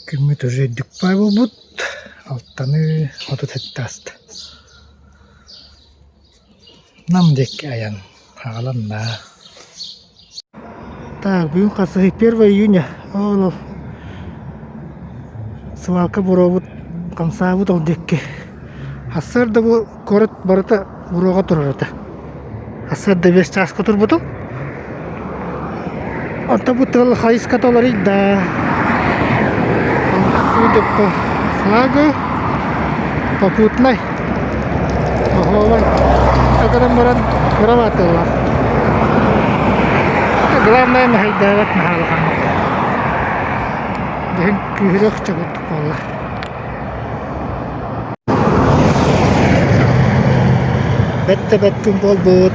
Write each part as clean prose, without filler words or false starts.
Күммүт уже үрдүк паай буолбут, алтаны 37 ааста. Нам диэки айан аҕаланна. Так, бүгүн хасыһый 1 июня. Ол свалка буруобут хамсаабыт ол диэки. Сарсыарда бу куорат барыта буруоҕа турар этэ. Сарсыарда 5 чааска турбутум. Онтон бу тыал хайыската уларыйда. Судя по флагу, попутнай. Оһуобай. Гынан баран кыра баатыллар. Главное мэһэйдээбэт наһаа улаханнык. Дьиһин күүһүрүөх чобурдук буолла. Бэт да бэт күн буолбут.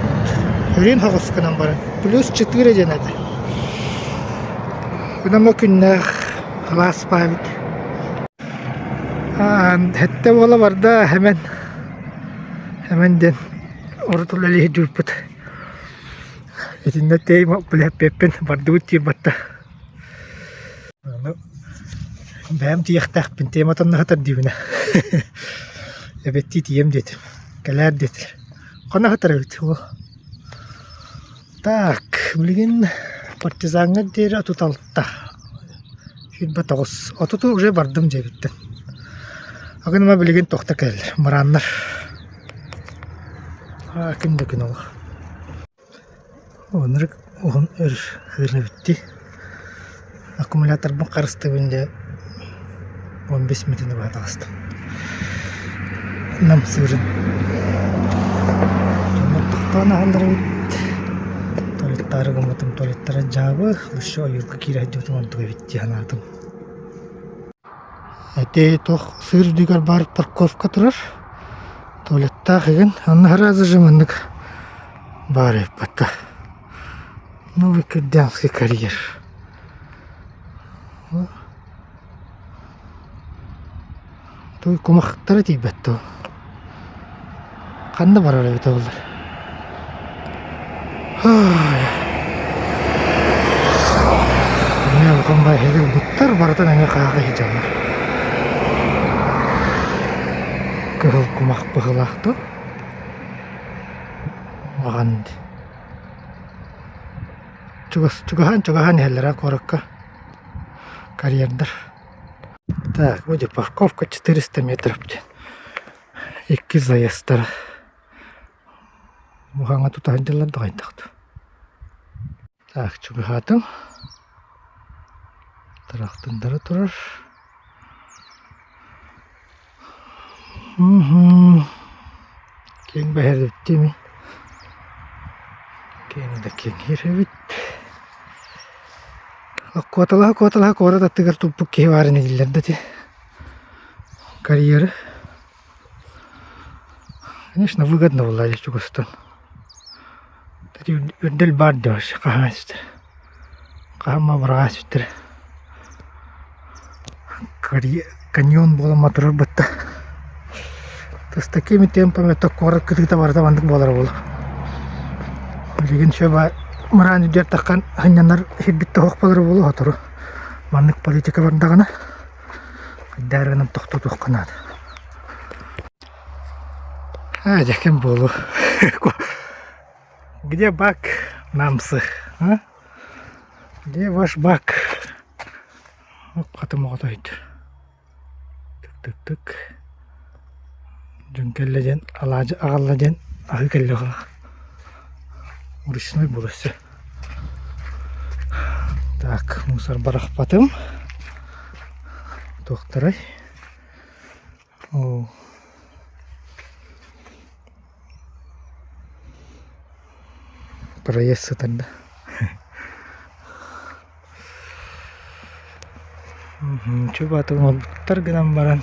Үрүн соҕус гынан баран. Плюс 4 диэн этэ. Гынан күннээх алаас баабыт. Сэттэ буола барда Хэмэн. Хэмэн диэн урут үлэлии сылдьыбыппыт. Итиннэ тээй билэппиэппин бардыбыт диир батта. Ону бэйэм тиийиэхтээхпин тематан сытар диибинэ. Эбэттии тиийэм диэтим. Кэлээр диэтилэр. Ханна сытар эбит ол? Так, билигин партизаҥҥа диэри 36, 29, 30 уже бардым дьиэбиттэн. Агыныма билигин тохто кэллэр, мырааннар. Аа, күн да күн олох. Оннук уһун өр ыырын эбиттии. Аккумуляторбын харыстыыбын диэн 15 мүнүүтэни быһа таҕыстым. Нам сыырын дьоннор тохтоон аһаллар эбит. Туалеттаары гыммытым туалеттара дьаабы, еще ойуурга киирэ сылдьыбытым ордук эбит дии санаатым. Ити туох сыыр үрдүгэр баар парковка турар. Туалеттаах игин. Онно сразу же маннык баар эбит батта. Новый Кырдянский карьер. Туй кумахтара тиийбэт дуо? Ханна барар эбитэ буоллар? Эмиэ улахан баайы ылбыттар, барытын эмиэ хааҕа сылдьаллар. Кыһыл кумах быһыылаах дуо? Маҕан Чугас, чугаһаан чугаһаан иһэллэр куоракка карьердар. Так, вроде парковка 400 метров диэн. Икки заездтара. Мухаҥа тута сылдьаллар да хайдах дуу. Так, чугаһаатым. Тыраахтырдара турар. Киэҥ бэһэр эбит Киэҥ да киэҥ эбит. Куоталаһа-куоталаһа куорат аттыгар туппут киһи баарын этиллэр да ити. Карьеры. Конечно, выгодно была чугастан. Үрдэл баар да вообще хаһан сүтэр. Хаһан баҕар сүтэр. Каньон буолан турар батта. С такими темпами то куорат кытыыта барыта маннык буолара буолуо. Билигин все мыраан үрдүгэр таххан сынньанар сирбит да суох буолара буолуо сотору. Маннык политика бардаҕына хайдах гынан тохтотуохха наада. Аа дьэ ким буолуо. Где бак намсы? А? Где ваш бак? Хатым оҕото өйдүүр. Тык-тык-тык. Дьон кэллэ диэн алаадьы аҕалла диэн аһыы кэллэ быһыылаах. Ручной буолар өссө. Так, мусор барахпатым. Туохтарай? Оо. Проезд сытар да. Чубаты оҥорбуттар гынан баран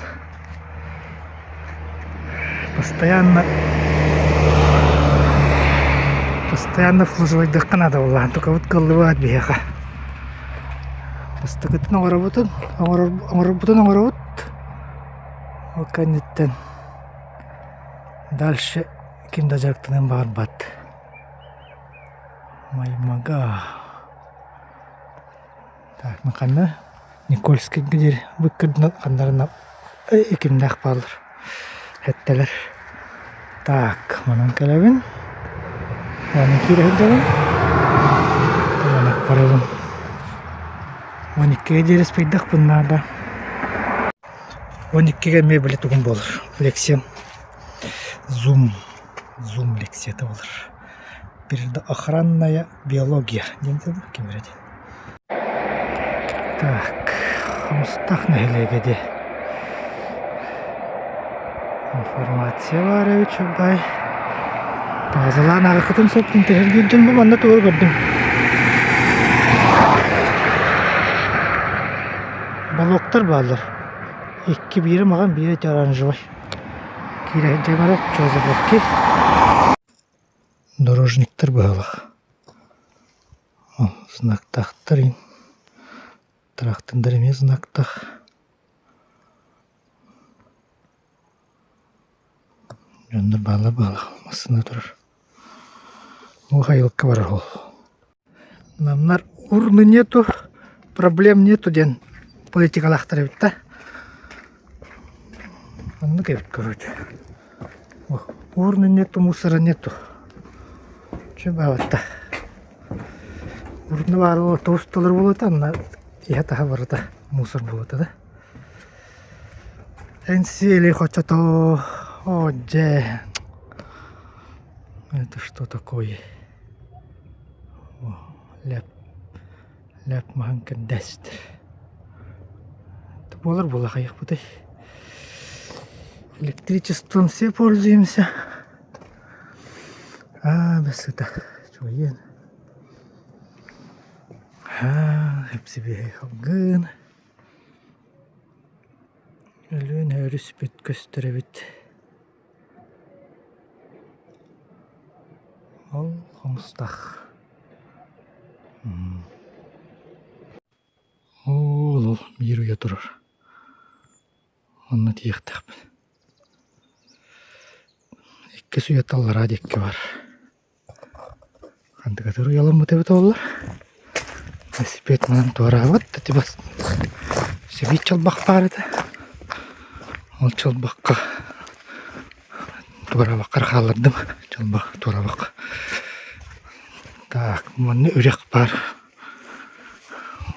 постоянно постоянно обслуживайдыахха наада буоллаҕа тукабыт кыаллыбат биһиэхэ бастакытын оҥоробутун оҥорорбутун оҥоробут ол кэнниттэн дальше ким да дьарыктаныан баҕарбат Маймага Так, ну ханна? Никольскайга диэри быккырдынан ханнарына кимнээх бааллар эттэлэр. Так, манан кэлэбин. Манан киирэ сылдьабын. Манан барабын. 12-гэ диэри спайдахпын наада. 12-гэ эмиэ били тугум буолар. Лекциям. Zoom. Zoom лекцията буолар. Природоохранная биология диэн ким эрэ диэн. Так, Хомустаах нэһилиэгэ дии. Информация баар эбит чурбай. Таазалаан ааҕыккытын сөп интэһиргиир дьон бу манна тугу көрдүм. Балоктар бааллар. Икки биирэ маҕан, биирэ ити оранжевай. Киирэ сылдьан что за блоки? Дорожниктар быһалах. Знактаахтар трактордар эмиэ знактаах Дьоннор бааллар бааллар массыына турар Муох айылыкка барар ол Намнар урны нету проблем нету диэн политикалаахтар эбит да Оннук эбит короче Урны нету мусора нету Чэ баабатта Урны баар туусталар буолуота онно иһэ-таһа барыта мусор буолуота да Энсиэли хочото оо дьэ это что такое Лэп лэп маһын кэрдээстэр Буолар буола хайыахпытый Электричеством все пользуемся Аа бэс сыта чугайыан Аа эпсибиһэй халгын Өлүөнэ өрүспүт көстөр эбит Ол хомустаах Ол ол биир уйа турар Онно тиийиэхтээхпин Иккис уйата аллараа диэки бар Андыгатыр уйаламмыт эбит буоллар Велосипед манан туораабат да типа сэбиит чалбах баар этэ Ол чалбахха туораабаккар хааллардым чалбах туораабакка Так манна үрэх баар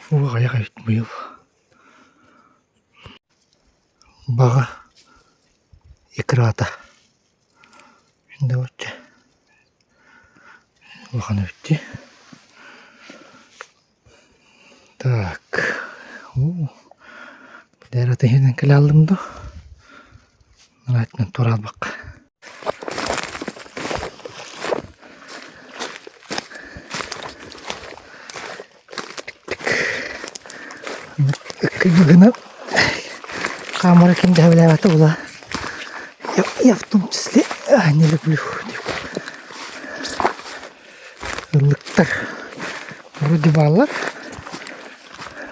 Уу аҕыйах эбит быйыл Баҕа икрата Давайте улахан эбит дии Так уу Дээрэ иһинэн кэлэ аллым дуу Наратынан туораалбакка Ыккыйбыгына хаамара ким да сөбүлээбэтэ буолуо. Я в том числе не люблю. Ыллыктар вроде бааллар.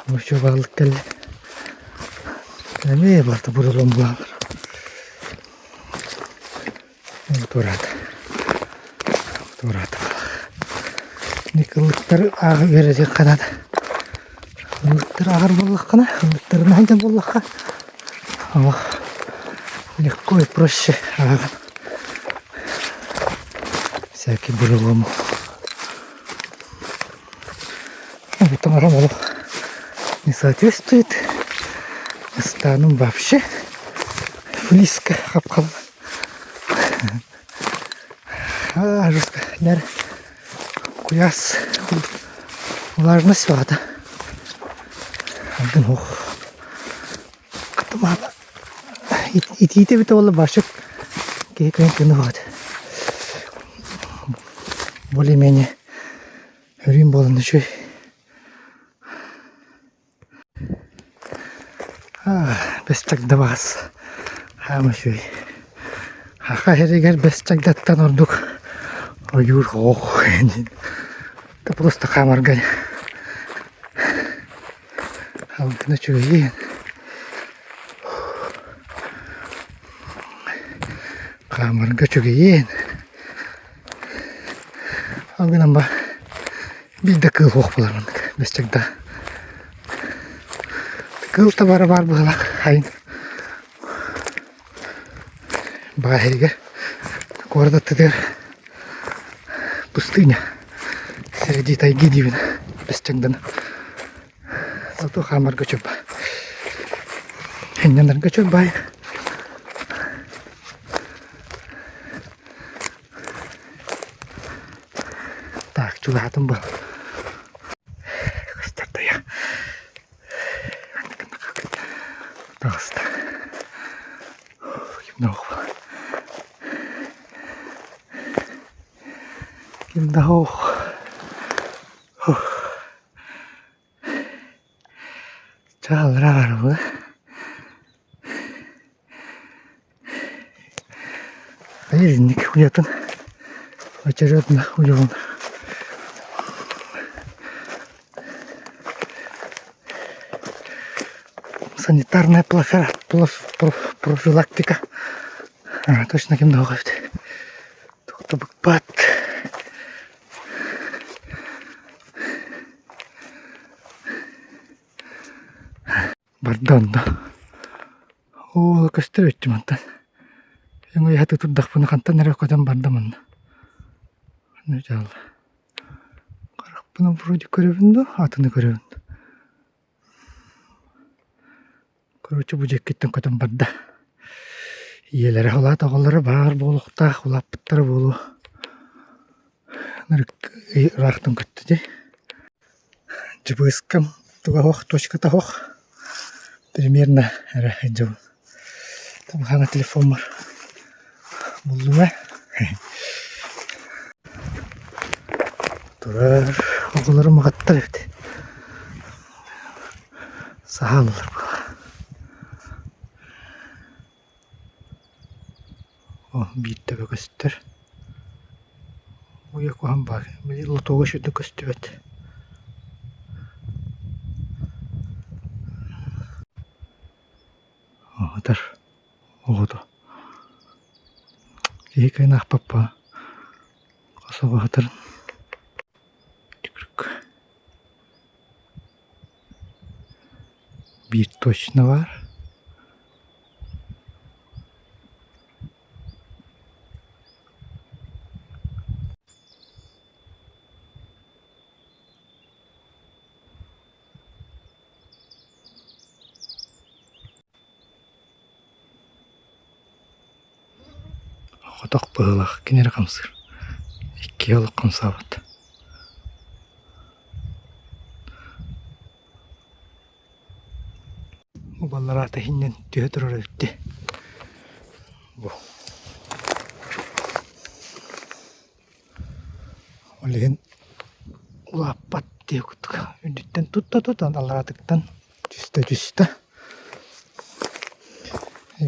Вообще бааллык кэллэ. Эмиэ барыта бурулан бааллар. Туораата. Туораата. Ыллыктары ааҕа үөрэтиэххэ наада. Ыллыктары ааҕар буоллаххына, ыллыктарынан сылдьар буоллахха, олох легко и проще ааҕан всякий бурелому. Таҥарам олох не соответствует. Стану вообще близко хап-халын. А, жестко. Куйаас влажность баҕата. Антон ох. Итиитэ эбитэ буолла барчык киһи күн күнү баҕата. Более-менее өрүүн буолан үчүгэй. Бэс чагда баас хаама үчүгэй. Саха сиригэр бэс чагдаттан ордук ойуур оҕо просто хаамарга алгына үчүгэйиэн. Хаамарга үчүгэйиэн. Ол гынан ба биир да кыыл суох буолар маннык бэс чагда. Кыыл табара баар быһыылаах сайын Бааһырыга куорат аттытыгар пустыня среди тайги диибин бэс чаҥдана зато хаамарга чуп Иннэнэргэ чуп баай Так, чугаһаатым бу. Көстөр тайа. Таҕыста. Ким да суох. Ким да суох. Чааллара барбы. Инник уйатын очередно уйабын. Санитарная профилактика. А, точно ким да эбит. Туохта быкпат. Барда онно. Оо, көстөр өттүм мантан. Өҥөйө турдахпына хантан эрэ көтөн барда манна. Ну дьаалла. Харахпынан вроде көрөбүн да, атыны көрөбүн. Короче, бу дьиэккиттэн көтөн барда. Ийэлэрэ улаат оҕолоро баар буолуохтаах, улааппыттара буолуо. Ыраахтан көттө дии. Дьыбыыскам туга суох, точката суох. Примерно эрэ сылдьабын. Табахаана телефоммар буллум ээ. Турар оҕолорум аҕаттар эбит. Саһааллар буолла. О, биир төбө көстөр. Уйа куһаҕан баар, били лотуога сүрдүк көстүбэт. Оҕотор, оҕото. Киһи кыайан аахпаппа хос оҕо сытарын. Биир точно баар. Хотох быһыылаах кини эрэ хамсыыр, иккиһэ олох хамсаабат. Убаллараата иһиннэн түһэ турар эбит дии. Бу. Ол иһин улааппат диэх курдук үрдүттэн тутта тутан аллараатыттан түстэ түстэ.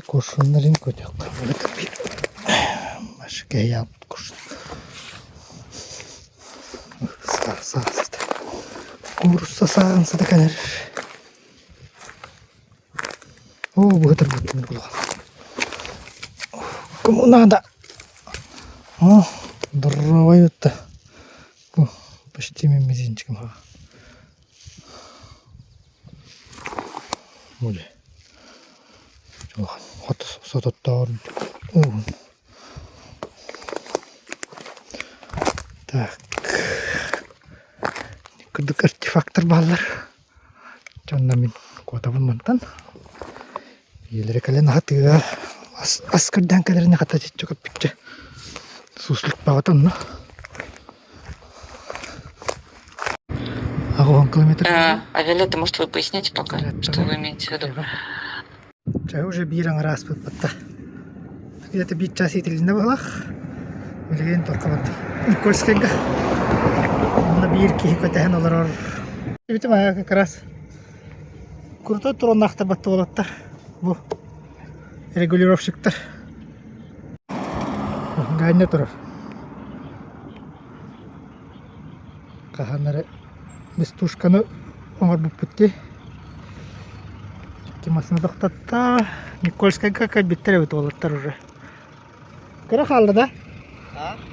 Куршуннарын көтөххө Машкэйааппыт куршун. Саа саа сыта. Куурусса сааҕын сыта кэлэр. Оо, быһытар буттун улахан. Кому надо? О, здоровая-то. О, почти мизинчиком. Мули. Улахан. Сототтоор. Так. Курдук артефактар бааллар. Дьонно мин куотабын мантан. Ийэлэрэ кэлэн аһатыа. Ас, ас көрдөөн кэлэрин хата чиччэ көппүччэ. Суслик баҕата онно. Аҕыһын километр. А Виолетта, может, вы поясните пока, что вы имеете в виду? Чэ, уже биир аҥара ааспыт батта. Где-то биир час иитилиннэ быһылаах. Билигин туохха бардым? Никольскайга. Онно биир киһи көтөһөн олорор. Бүтүм аһа как раз крутой туроннаахтар батта уолаттар. Бу регулировщиктар. Гаанньа турар. Хаһан эрэ Бестушканы оҥорбуппут дии. Икки массыына тохтотто. Никольскайга кэлбиттэр эбит уолаттар уже. Кыра хаалла да?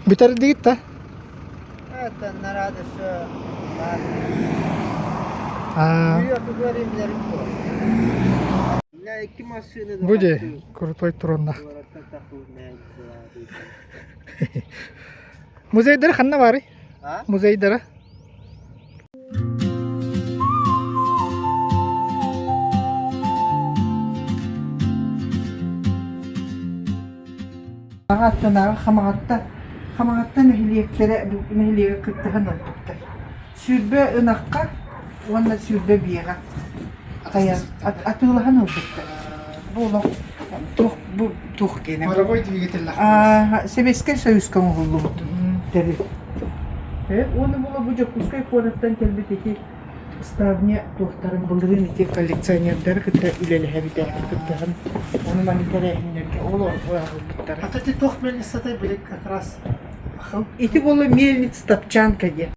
Бүтэр диит да? Это нарада все. Бу дьэ крутой турунна. Музейдара ханна баарый? Музейдара? Аттынааҕы Хамаҕатта Хамаҕатта нэһилиэктэрэ нэһилиэгэ кыттыһан ылбыттар. 20 ынахха уонна 20 биэҕэ хайа атыылаһан ылбыттар. Бу олох туох бу туох диэнэ Паровой двигателлээх. Аа, Сэбиэскэй Союзка оҥоһуллубут тэрил. Уонна була бу Дьокуускай куораттан кэлбит ити Ставня туохтарын былырыын ити коллекционердары кытта үлэлэһэбит кыттыһан ону маны тэрээһиннэргэ ол ааҕыллыбыттара. А то ити туох мельницатай били как раз Ити буола мельница топчанка диэн.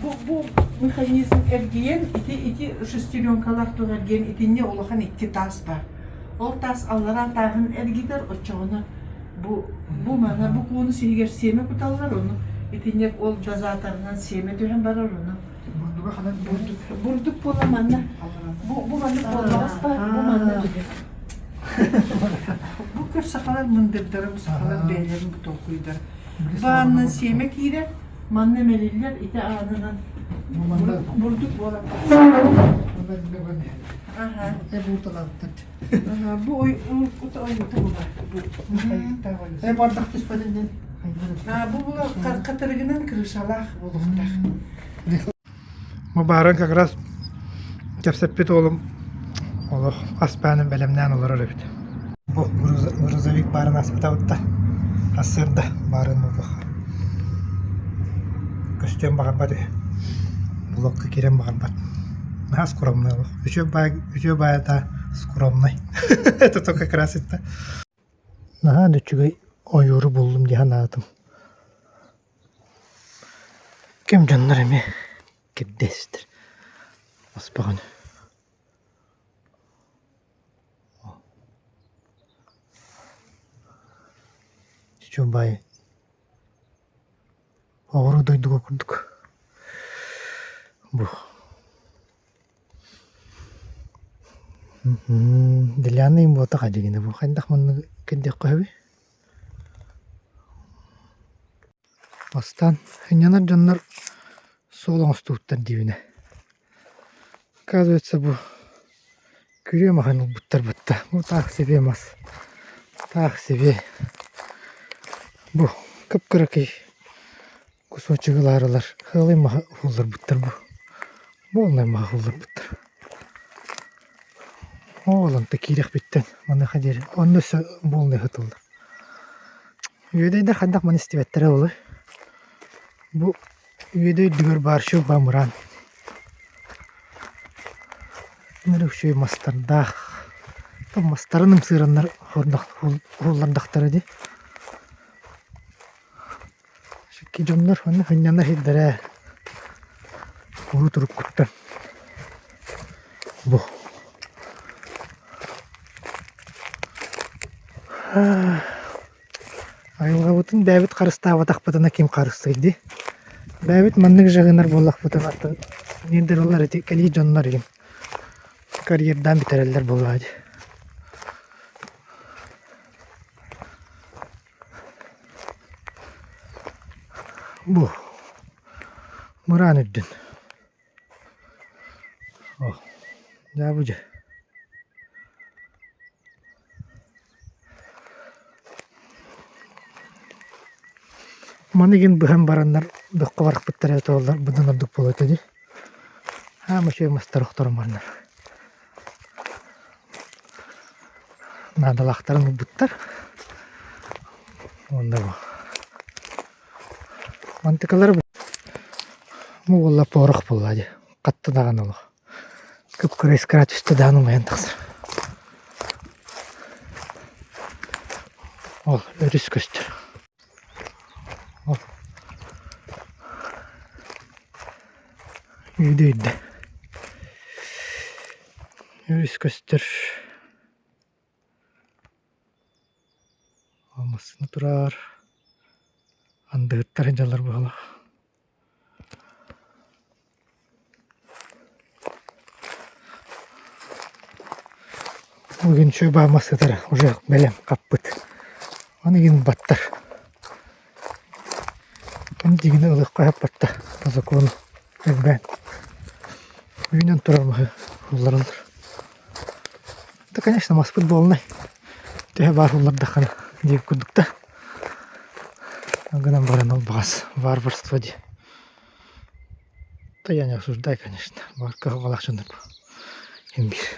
Бу, бу механизм эргийэн, ити, ити шестеренкалаах туох эргийэн, итиннэ улахан икки таас баар. Ол таас аллараа тааһын эргитэр, оччоҕуна бу, бу мана бу конус иһигэр сиэмэ куталлар, ону итиннэ ол дозаторынан сиэмэ түһэн барар, ону Бурдуга ханан бурдук, бурдук буола манна. Бу, бу маннык буоллаҕас баар, бу манна түһэр. Бу көр сахалар мындырдара, бу сахалар бэйэлэрин бу толкуйдара. Баанна сиэмэ киирэр, манна мэлиллэр, ити аанынан бурдук буолан Аха. Бу ой ойута була. Бу Э бардах түспэтин диэн. Бу була хатырыгынан крышалаах буолуохтаах. Бу баарын как раз кэпсэппит уолум олох ас баанын бэлэмнээн олорор эбит. Бу грузовик баарын аспытабытта сарсыарда баарын буолуох. Көстүөн баҕарбат үһү. Блокка киирэн баҕарбат. Наһаа скромный олох. Үчүгэй баай үчүгэй баайата скромный. Это только красит-то. Наһаа да үчүгэй ойууру буллум дии санаатым. Ким дьоннор эмиэ кирдээстэр оспоҕун Чубай оҕуруо дойдуга курдук бу Делянный буотах дьигинэ бу хайдах маннык кирдиэххэ сөбүй Бастаан сынньанар дьоннор суол оҥостубуттар диибинэ. Оказывается, бу күрүө маһын ылбыттар батта. Бу таах себе мас. Таах себе. Бу кып-кыракый кусочек ылаарылар. Сыалай маһы уһулларбыттар бу. Буолунай маһы уһулларбыттар. Ол онто киирэхпиттэн маныаха диэри онно өссө буолунай сытыллар. Үөдэйдэр хайдах маны истибэттэрэ буолуой? Бу Үөдэй үрдүгэр баар шуба мыраан. Ынырык үчүгэй мастардаах. Мастарын ымсыыраннар уһуллардахтара дии. Икки дьоннор онно сынньана сирдэрэ урут уруккуттан бу Айылҕабытын бэйэбит харыстаабатахпытына ким харыстыай дии. Бэйэбит маннык жагынар буоллахпытына атын лидерлар ити кэлии дьоннор игин карьердаан бүтэрэллэр буоллаҕа дии. Бу мыраан үрдүн. О, дьаабы дьэ. Маны игин быһан бараннар бөххө барахпыттар эбитэ буоллар быдан ордук буолуо этэ дии. Аама үчүгэй мастар охторон бараннар. Наадалаахтарын ылбыттар. Уонна бу мантыкалара бу буолла порох буолла дии. Хатта даҕаны олох. Кып-кыра искра түстэ даҕаны умайан тахсар. Ол өрүс көстөр. Үөдэйдэ. Өрүс көстөр. Массыына турар. Андыһыттар дьаллар быһалаах. Бүгүн чуобаа массыытара уже бэлэм хаппыт. Аны игин баттар. Аны дигини ылыахха хаппатта по закону элбээн. Үүнэн турар маһы уллараллар. Да, конечно, маспыт буолунай. Төһө баар уллардаххына диир курдук да. Гынан баран ол баҕас варварство дии. Да я не осуждаю, конечно. Бар кыһалҕалаах дьоннор син биир.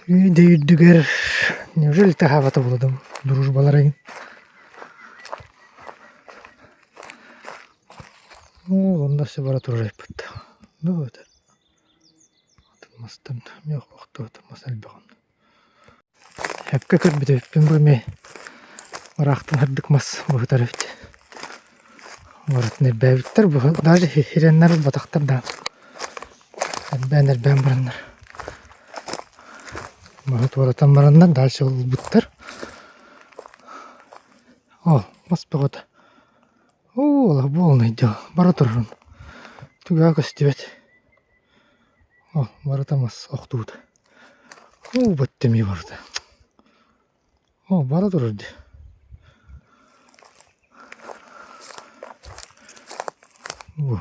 Үйдэ үрдүгэр неужели таһаабата буолуо дружбалара игин Ну, онно все бара турар эппит. Ну, это мастан охтуот мас элбэҕин. Эпкэ көрбүт эбиппин бу эмиэ ыраахтан сырдык мас быһытар эбит. Барытын элбээбиттэр бу даже хиреннэр ылбатахтар да. Элбээн-элбээн бараннар. Маһы туоратан бараннар дальше ылбыттар. О, мас бөҕөтө. Оо, олох буолунай дьол, бара турарым. Түгэҕэ көстүбэт. О, барыта мас охтубут. Оо, бөттө эмиэ барыта. О, бара турар дии. Бу.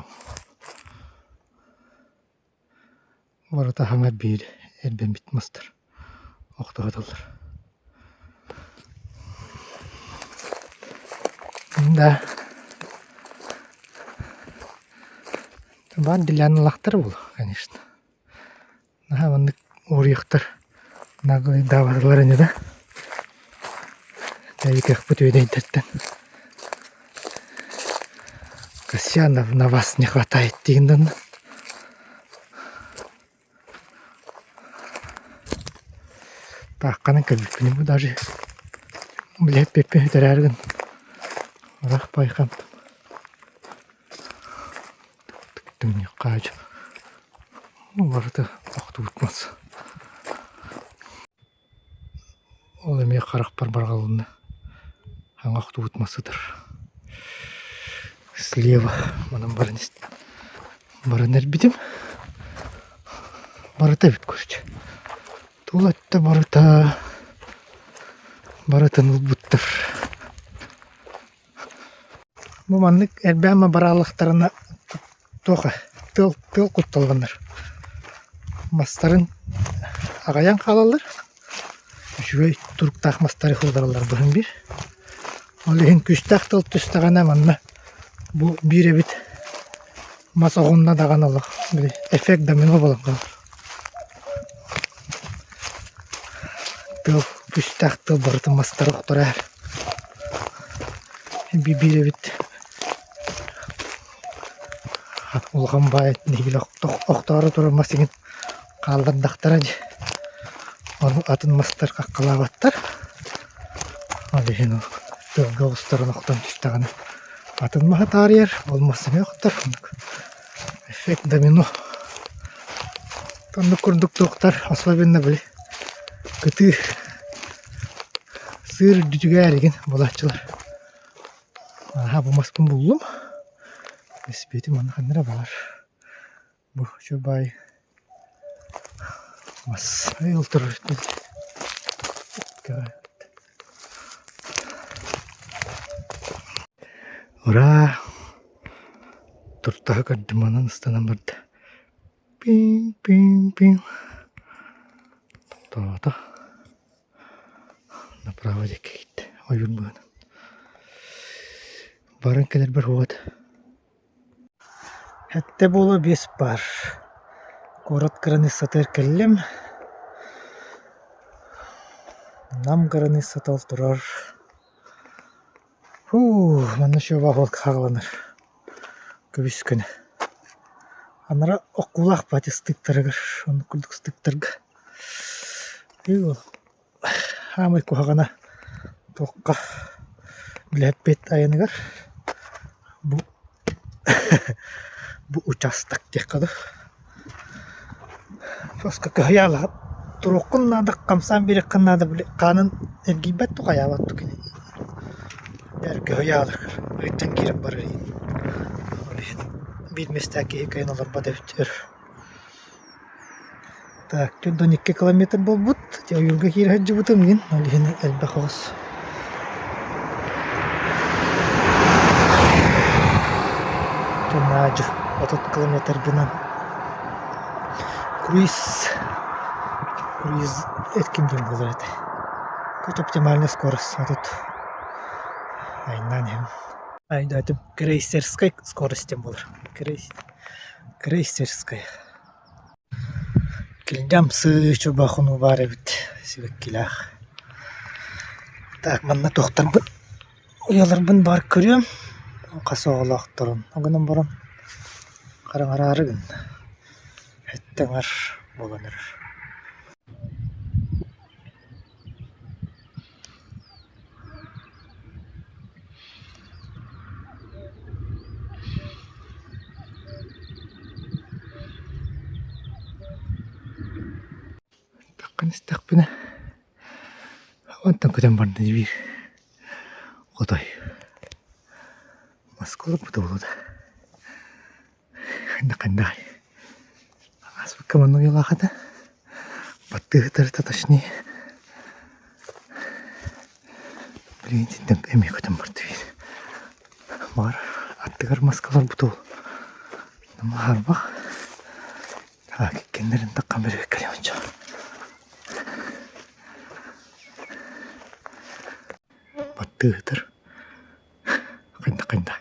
Барыта хаҥа биир эрбэммит мастар охтоһуталлар. Да. Баар делянылаахтар буолуо, конечно. Наһаа маннык уоруйахтар наглыйдаабатылар ини да. Тэйикэхпит үөдэйдэртэн. Касьянов на вас не хватает диэн Таахханан кэлбиппин бу даже блядь пеппин бүтэрээригин ыраах байхам Түннүк барыта охтубут мас. Ол эмиэ харахпар барҕалынна. Хаҥа охтубут мас сытар. Слева манан баран баран эрбитим. Барыта эбит короче. Тула өттө барыта барытын ылбыттар. Бу маннык элбээн барааллахтарына туох тыал тыал кутталланар. Мастарын аҕайан хаалаллар. Үчүгэй туруктаах мастары сылдьаллар быһын биир. Ол иһин күүстээх тыл түстэҕинэ манна бу биир эбит мас оҕунна даҕаны олох били эффект домино буолан хаалар. Тыал күүстээх тыал барытын мастары охторор. Биир эбит улахан баай нэһиилэ охтоору турар мас иҥин хааллардахтара дии. Ону атын мастар хаххалаабаттар. Ол иһин ол тыалга оҕустаран охтон түстэҕинэ атын маһы таарыйар, ол мас эмиэ охтор. Эффект домино. Оннук курдук туохтар особенно били кытыы сыыр үрдүтүгээр игин буолааччылар. Аһа бу маспын буллум. Испиэтим манна ханна эрэ баар. Бу чубай мас айыл турар. Ураа! Туртаһы көрдүм онон ыстанан барда. Пиҥ-пиҥ-пиҥ. Тохтоото. Направо диэки киирдэ. Ойуур быһынан. Баран кэлэрбэр уот. Сэттэ буола биэс баар. Куорат кыраныыссатыгар кэллим. Нам кыраныыссата ол турар. Һуу, манна чуобах уол хааланар. Көбүс көнө. Анара оккуулаах баати ыстыыктарыгар, оннук курдук ыстыыктарга. Ыы, хаамай куһаҕана. Туохха билээппит айаныгар бу бу учаастак диэххэ дуу. Просто кыһыйаалаһан туруоххун наада, хамсаан биэриэххин наада били хаанын эргийбэт дуу, хайаабат дуу кини. Бэл кыһыйаалар ыйтан киирэн барар иһин. Ол иһин биир миэстээх киһи кыайан олорбот эбит өр. Так, 42 километр буолбут. Ити ойуурга киирэ сылдьыбытым мин, ол иһин элбэх оҕус. Наадьы 30 километрбынан круиз круиз эркин диэн буолар этэ. Тут оптимальная скорость 30 айаннаан иһэбин. Айдаатым крейсерскай скорость диэн буолар. Крейсерская. Килдьам сыы чубахуну баар эбит сибэккилээх. Так манна туохтарбын уйаларбын баар көрүөм хас оҕолоохторун гынан баран хараҥараары гынна сэттэ аҥар буолан эрэр. Таххан истэхпинэ онтон көтөн барда биир хотой Москва буолуо да Хайдах-хайдах ааспыкка манна уйалаах этэ баттыыһыттарыта точнее Билигин итинтэн эмиэ көтөн барда биир Баҕар аттыгар маскалар бутул Намыһарбах Так иккиэннэрин таххан бэрбэккэ ончо Баттыыһытар Хайдах-хайдах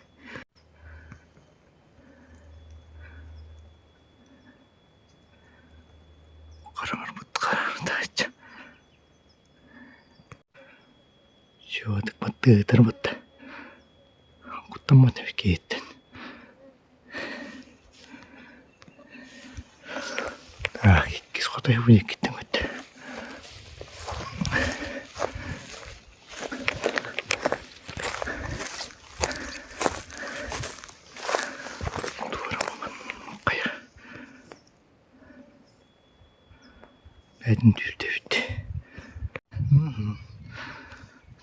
Хараҥарбыт хараҥардааччы Чуотук баттыытар батта куттаммат эбит киһиттэн Так иккис хотой бу иккиттэн көттө Хайа Бэйэтин түүрдэбит.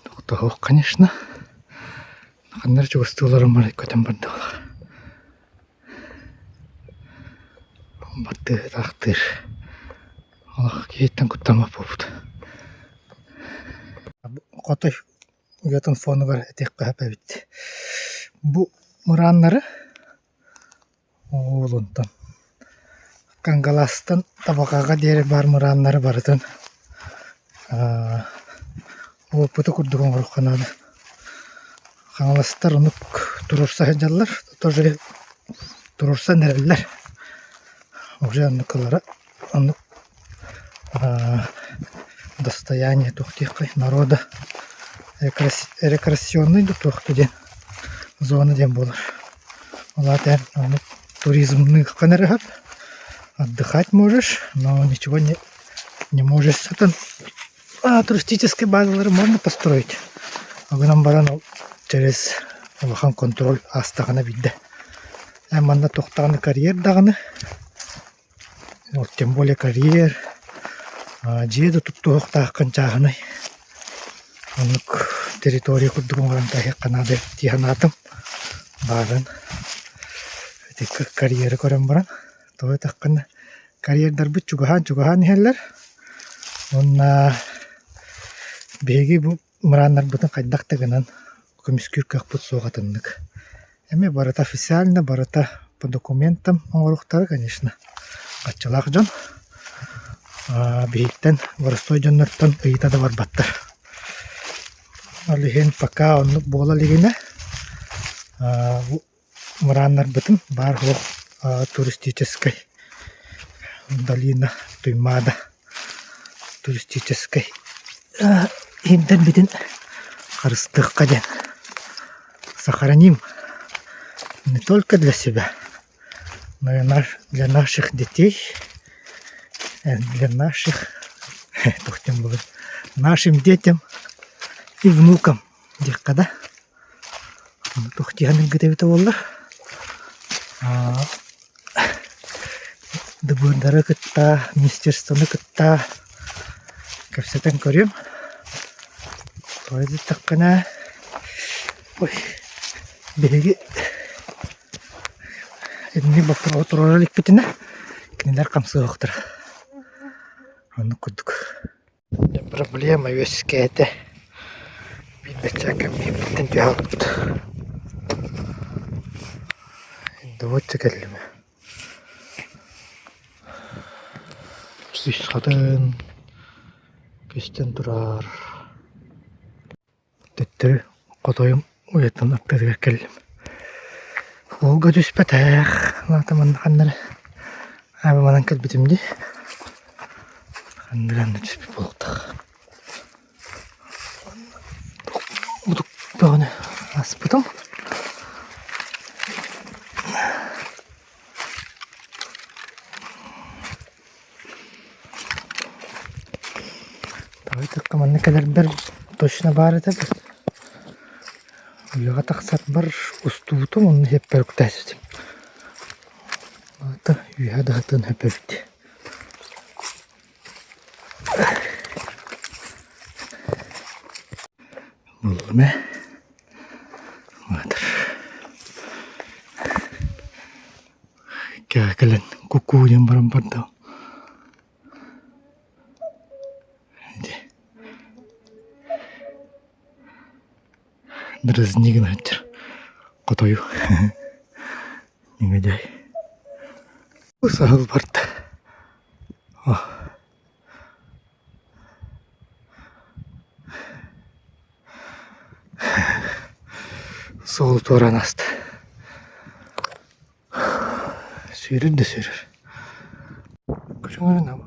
Тохтоһуох, конечно. Ханна эрэ чугастыы олорон баран көтөн бардылар. Баттыыр, Олох киһиттэн куттаммат буолбут. Хотой уйатын фонугар этиэххэ сөп эбит. Бу мырааннары Уолунтан Кангаластан Табаҕаҕа диэри баар мырааннары барытын уоппута курдук оҥоруохха наада. Хаҥаластар оннук туруорса сылдьаллар, тоже туруорсан эрэллэр. Уже оннукалара оннук достояние туох диэххэй народа рекреационный да туох да диэн зона диэн буолар. Ол аата эн туризмныаххын эрэ сөп, отдыхать можешь, но ничего не не можешь атын туристическай базалары можно построить. Ол гынан баран ол через улахан контроль аастаҕына биирдэ. Эн манна туох даҕаны карьер даҕаны Вот тем более карьер, дьиэ да туттуохтааххын чааһынай. Оннук территория курдук оҥорон таһыахха наада дии санаатым. Баарын ити карьеры көрөн баран, тоҕо диэтэххинэ карьердарбыт чугаһаан-чугаһаан иһэллэр. Уонна биһиги бу мырааннарбытын хайдах да гынан көмүскүүр кыахпыт суох атыннык. Эмиэ барыта официально, барыта по документам оҥоруохтара, конечно. Хаччылаах дьон биһиктэн, боростуой дьоннортон ыйыта да барбаттар. Ол иһин пока оннук буола илигинэ мырааннарбытын баар суох туристическай долина Туймаада туристическай иһинтэрбитин харыстыахха диэн сохраним не только для себя, но и для наших детей, для наших нашим детям. И внукам диэххэ да. Туох дьиһэн ылгыт эбитэ буоллар. Дыбыырдары кытта, министерствоны кытта кэпсэтэн көрүөм. Тоҕо диэтэххинэ, ой, биһиги итинник боппуруоһу туруора иликпитинэ, кинилэр хамсыахтара. Оннук курдук. Проблема үөскээтэ. Биир бэчээккэ мииммиттэн түһэ албыт. Добуочча кэллим. Үс хатын көстөн турар. Төттөрү хотойум уйатын аттытыгар кэллим. Волга түспэтэх, лаата манна ханна эрэ аабы манан кэлбитим дии. Ханна эрэ анна түспүт буолуохтаах. Мутук бөҕөнү ааспытым. Тоҕо манна кэлэрбэр точно баар этэ Үлэҕэ тахсарбар устубутум уонна иһиппэр үктэспитим. Аата үөһэ да сытыан сөп эбит. Буллум ээ. Кэлэн кукуу диэн баран барда. Дразни гынааччы хотойу Негодяй. Саһыл барда. Суол туораан ааста. Сүүрэр да сүүрэр. Көрүҥүрүн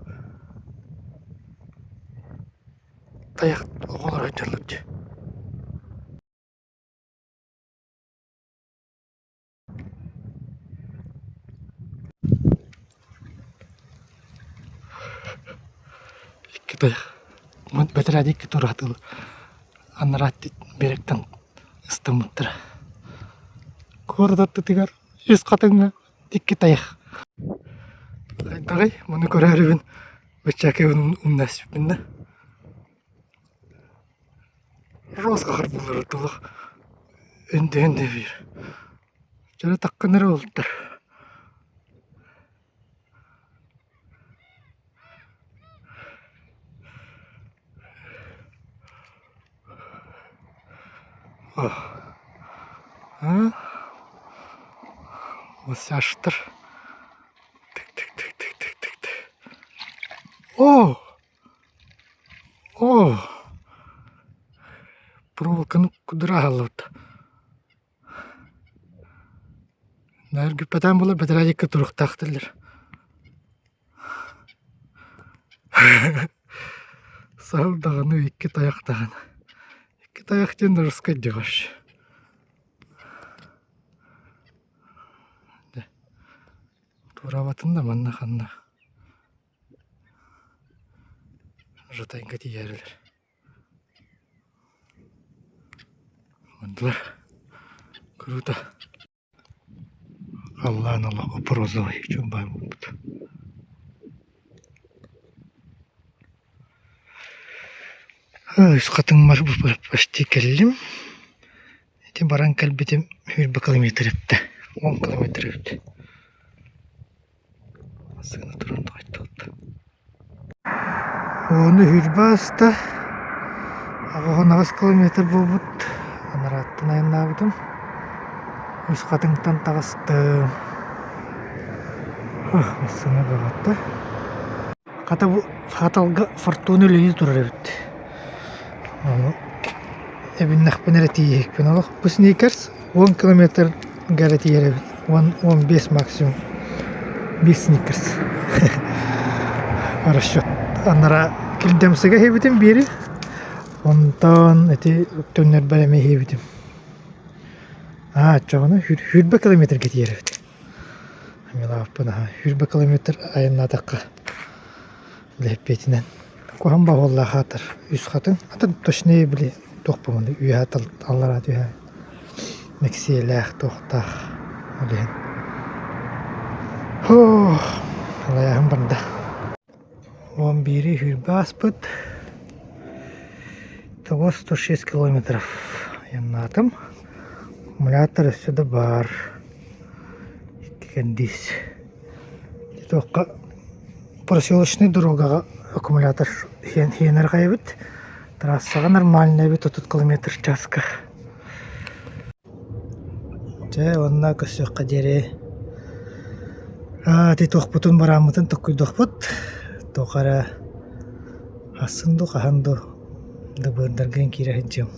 тайах оҕолоро дьоллор дии. Икки тайах бэтэрээди икки тураатыл анараа биэрэктэн ыстаммыттара. Куорат аттытыгар үс хатыҥҥа икки тайах. Хайдаҕый, муну көрөөрүбүн баччаакыбын умна түспүппүн да. Роска харбыллара туох өндөйөн да биир. Дьоно таккын эрэ буолтар. Массажтар. О! О! Проволоканы кудура аһаллыбыт. Нээргиппэтээн буолар бэтэрээ диэки туруктаах дииллэр. Саһыл даҕаны икки тайах даҕаны. Икки тайах диэн русскай дьоҕуш. Туораабатын да манна ханна Жатайга тиийэрилэр. Мандылар. Круто. Халлаан олох оп-розовый чуумпай буолбут. Үс хатыҥмар почти кэллим. Ити баран кэлбитим 20 километр эбитэ. 10 километр эбит. Массыына туран тоҕойдубут. Уону сүүрбэ ааста, 88 километр буолбут, анарааттан айаннаабытым. Үс хатыҥтан таҕыстым. Массыына бөҕөттө. Хата бу Хаталга Фортуна үлэлии турар эбит. Ону эбиннэхпинэ эрэ тиийиэхпин олох. Бу сникерс 10 километрга эрэ тиийэр эбит. 10-15 максимум. Биир сникерс. Расчет. Анараа килдэмсигэ иһибитим биири. Онтон ити төннөрбөр эмиэ иһибитим. Аа, оччоҕуна 120 километрга тиийэр эбит. Милааппын аһа 120 километр айаннаатахха лэппиэтинэн. Куһаҕан баҕалаах аатыр үс хатыҥ. Атын точнее били. Туох буолуой үөһэ аллараа түһэ нэксиэлээх туохтаах ол иһин Һуох алайааһын барда. 11 сүүрбэ ааспыт. Тоҕус 106 километров айаннаатым. Аккумулятор өссө да баар. Икки кэрдиис. Туохха проселочнай дорогаҕа аккумулятор хиэнэр хайабыт. Трассаҕа нормальный эбит 30 километр в часка. Дьэ уонна көрсүөххэ диэри ити туохпутун барааммытын токкуйдуохпут. Туох эрэ хассын дуу, хаһан дуу дыбыырдаргын киирэ сылдьыам.